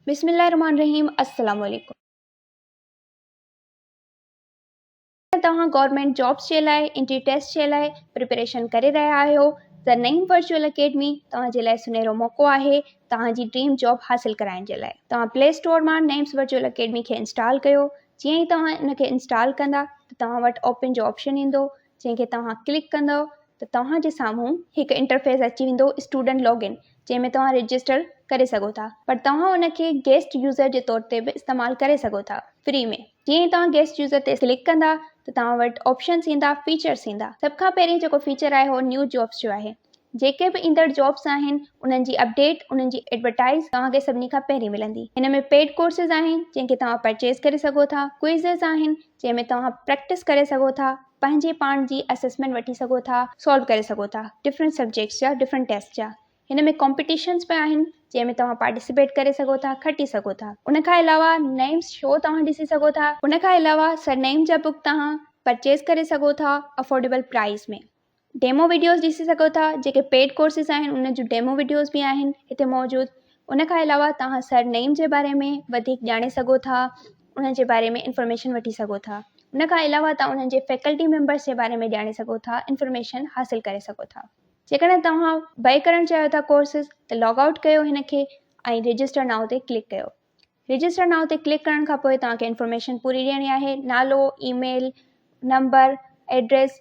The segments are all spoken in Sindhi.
بسم الله الرحمٰن الرحيم السلام عليڪم توهان گورنمينٽ جابس جي لاء انٽري ٽيسٽ جي لاء پريپريشن ڪري رهيا آهيو ته نئين ورچوئل اڪيڊمي توهان جي لاء سنهرو موقعو آهي توهان جي ڊريم جاب حاصل ڪرائڻ جي لاء توهان پلي اسٽور مان نيمس ورچوئل اڪيڊمي کي انسٽال ڪيو جيئن ئي توهان ان کي انسٽال ڪندا ته توهان وٽ اوپن جو آپشن ايندو جنهن کي توهان ڪلڪ ڪندؤ ته توهان جي سامهون هڪ انٽرفيس اچي ويندو اسٽوڊنٽ لاگ ان جنهن ۾ توهان رجسٽر ڪري سگهو ٿا پر توهان ان کي گيسٽ يوزر جي طور تي به استعمال ڪري سگهو ٿا فري ۾ جيئن ئي توهان گيسٽ يوزر تي ڪلڪ ڪندا ته توهان وٽ آپشنس ايندا فيچرس ايندا سڀ کان پهرين جيڪو فيچر آهي اهو نيو جابس جو آهي جيڪي به ايندڙ جابس آهن انهن جي اپڊيٽ انهن جي ايڊورٽائز توهان کي سڀني کان پهرين ملندي هن ۾ پيڊ ڪورسز آهن جنهن کي توهان پرچيز ڪري سگهو ٿا ڪوئزز آهن جنهن ۾ توهان پريڪٽس ڪري سگهو ٿا پنهنجي پاڻ جي اسيسمينٽ وٺي سگهو ٿا سالو ڪري سگهو ٿا ڊفرنٽ سبجيڪٽس جا ڊفرنٽ ٽيسٽ جا هن ۾ ڪامپيٽيشنس به آهن جنهن ۾ توهان پارٽيسپيٽ ڪري سگهو ٿا کٽي سگهو ٿا ان کان علاوه نعيمس شو توهان ڏسي سگهو ٿا ان کان علاوه سر نعيم جا بڪ توهان پرچيز ڪري سگهو ٿا افورڊيبل پرائز ۾ ڊيمو وڊيوز ڏسي سگهو ٿا جيڪي پيڊ ڪورسز آهن ان جون ڊيمو وڊيوز به آهن هتي موجود ان کان علاوه توهان سر نعيم جي باري ۾ وڌيڪ ڄاڻي سگهو ٿا انهن جي باري ۾ انفارميشن وٺي سگهو ٿا ان کان علاوه توهان انهن جي فيڪلٽي ميمبرس جي باري ۾ ڄاڻي سگهو ٿا انفارميشن حاصل ڪري سگهو ٿا جيڪڏهن توهان بئي ڪرڻ چاهيو ٿا ڪورسز ته لاگ آئوٽ ڪيو هن کي ۽ رجسٽر نائو تي ڪلڪ ڪيو رجسٽر نائو تي ڪلڪ ڪرڻ کان پوء توهان کي انفارميشن پوري ڏيڻي آهي نالو، اي ميل، نمبر، ايڊريس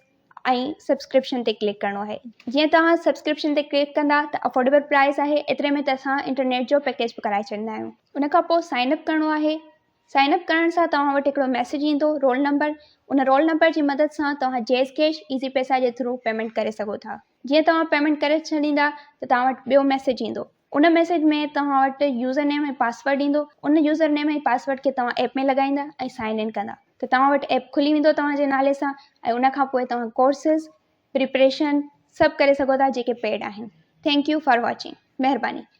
۽ سبسڪرپشن تي ڪلڪ ڪرڻو آهي جيئن توهان سبسڪرپشن تي ڪلڪ ڪندا ته افورڊيبل پرائس آهي ايتري ۾ ته اسان انٽرنيٽ جو پيڪيج به ڪرائي ڇڏيندا آهيون ان کان پوء سائن اپ ڪرڻو آهي سائن اپ ڪرڻ سان توهان وٽ هڪڙو ميسيج ايندو رول نمبر ان رول نمبر جي مدد سان توهان جيز ڪيش ايزي پئسا جي ٿرو پيمينٽ ڪري سگهو ٿا جيئن توهان پيمينٽ ڪري ڇڏيندا ته توهان وٽ ٻيو ميسيج ايندو ان ميسيج ۾ توهان وٽ يوزر نيم ۽ پاسورڊ ايندو ان يوزر نيم ۽ پاسورڊ کي توهان ايپ ۾ لڳائيندا ۽ سائن ان ڪندا ته توهان وٽ ايپ کلي ويندو توهان جي نالي سان ۽ ان کان پوء توهان ڪورسز پريپريشن سڀ ڪري سگهو ٿا جيڪي پيڊ آهن thank you for watching مهرباني.